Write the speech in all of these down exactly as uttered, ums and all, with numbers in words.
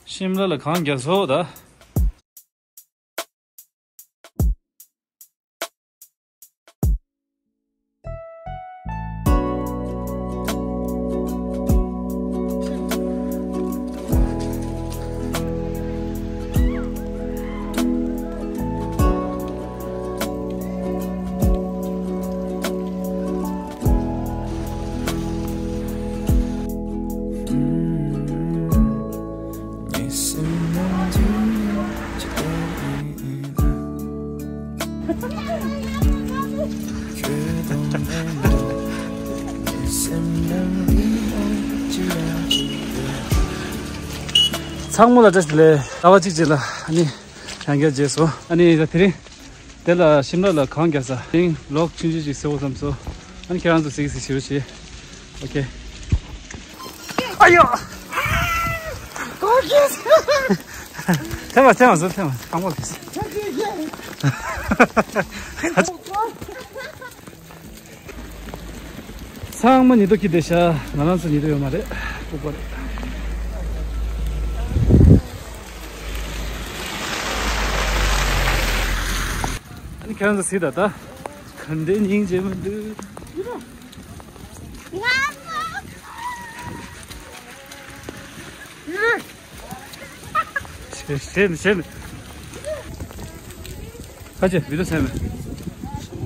ཤིམ་ལ་ལ་གངས་རྒྱག་སོ་ད། ཚང་མ་ལ་བཀྲ་ཤིས་བདེ་ལེགས། ཟླ་བ་གཅིག་རྗེས་ལ་ཨ་ནི་གངས་རྒྱག་རྗེས་སོ། ཨ་ནི་ད་དེ་རིང་དེ་ལ་ཤིམ་ལ་ལ་གངས་རྒྱག་ས་དེ་རིང་ལོག་ཆུང་ཆུང་ཅིག་ཟེར་བ་བསམ་སོ། ཨ་ནི་ཁྱེད་རང་ཚོ་གཟིགས་གཟིགས་ཞེ་པོ་བྱེད། ཨོ་ཁེ། ཨ་ཡོ། ཐེམ་པ་ཐེམ་པ་ཟོ་ཐེམ་པ་ཐང་པོ་ལ་ཐེམ། ཚང་མ་ཉི་ལྡོག་གི་བསྡད་ཤག་ང་རང་ཚོ་ཉི་ལྡོག་ཡོད་མ་རེད། ལྐུགས་པ་རེད། ཨ་ནི་ཁྱེད་རང་ཚོ་གཟིགས་ད་ད། ག་འདྲའི་སྙིང་རྗེ་མི་འདུག་ཞེ་ནི་ཞེ་ནི། ཁ་ཆེ་བི་ཏུ་སེམས།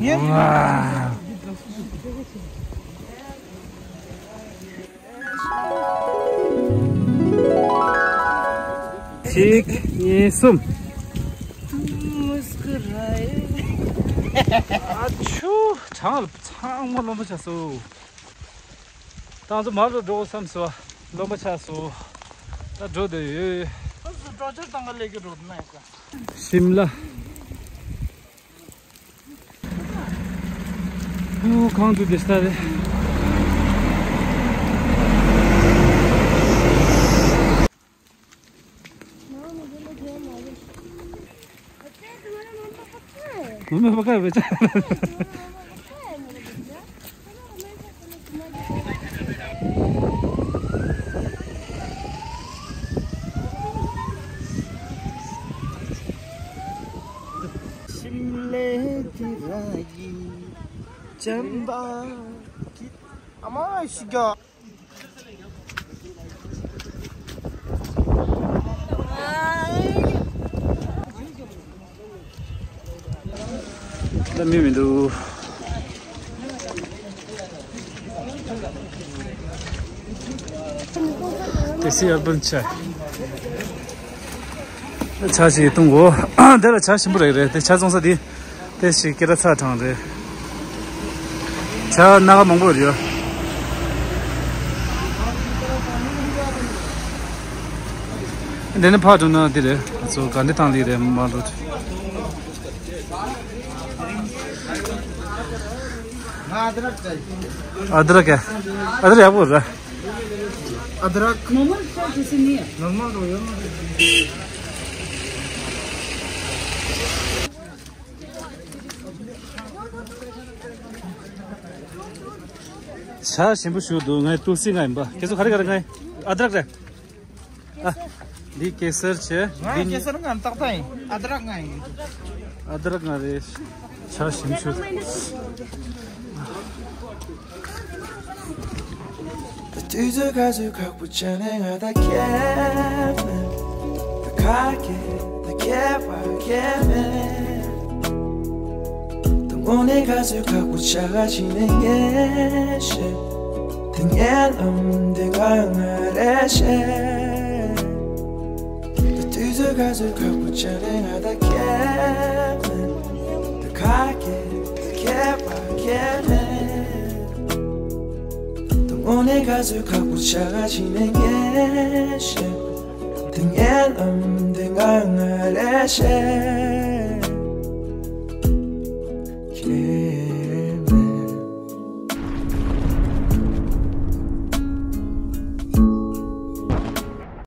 ཡེ། གཅིག་གཉིས་གསུམ། ཨ་ཆུ་གྲང་ལ་ཚང་མ་རློན་པ་ཆགས་སོ། ད་ང་ཚོ་མར་རུ་འགྲོ་བསམ་སོ། རློན་པ་ཆགས་སོ། ད་འགྲོ་བསྡད་ཡོད། ཨུ་སུ་འགྲོ་ཆར་བཏང་ག་ལས་ཀྱི་འགྲོ་ན་ཡ། ཤིམ་ལ། ཨོ་གངས་འདུག་དེ་ས་རེད། ཤིམ་ལའི་དེ་ར་ཡི་ཅམ་པ་གི་ཨ་མ་ཤི་ག་ད་མི་མི་འདུག་དེ་སི་ཨལ་བན་ཆ། ཆ་ཞིག་བཏུང་གོ། དེ་ལ་ཆ་ཞིམ་པོ་རེད་རེད། དེ་ཆ་བཙོང་ས་དེ། དེ་ཞིག་སྐད་གྲགས་ཚ་གྲང་རེད། ཆ་སྣ་ཁ་མང་པོ་ཡོད། འདི་ནི་ཕར་འགྲོ་ན་འདི་རེད། ང་ཚོ་ག་འདི་ཐང་ལི་རེད་མ་འགྲོ། अदरक है। अदरक ཡག་པོ་རེད། अदरक। नॉर्मल तो जैसे नहीं है। नॉर्मल तो यो। ཆ་ཞིམ་པོ་ཞིག་འདུག་ང་ཏུལ་སི་ང་ཡིན་པ། ཁྱེད་ཚོ་ག་རེ་ག་རེ་ང་ཡིན། अदरक རེད། ཨ། འདི་གེ་སར་བྱས། ང་འདི་གེ་སར་ང་ཏག་ཏག་ཡིན། अदरक ང་ཡིན། अदरक ང་རེད། ཆ་ཞིམ་ཤོས། དུས་ཚོད་ག་ཚོད་ཁག་པོ་ཆགས་ནས་ང་ད་ཁྱེད་མིན། ད་ཁ་ཁྱེད་ད་ཁྱེད་པ་ཁྱེད་མིན། དངོས་གནས་ག་ཚོད་ཁག་པོ་ཆགས་ཀྱི་ནས་ངས་ཤེས། དེ་ངའི་ལམ་དེ་ང་ང་རེ་ཤེས། ད་དུས་ཚོད་ག་ཚོད་ཁག་པོ་ཆགས་ནས་ང་ད་ཁྱེད་མིན། ད་ཁ་ཁྱེད་ད་ཁྱེད་པ་ཁྱེད་མིན། དངོས་གནས་ག་ཚོད་ཁག་པོ་ཆགས་ཀྱི་ནས་ངས་ཤེས། དེ་ངའི་ལམ་དེ་ང་ང་རེ་ཤེས།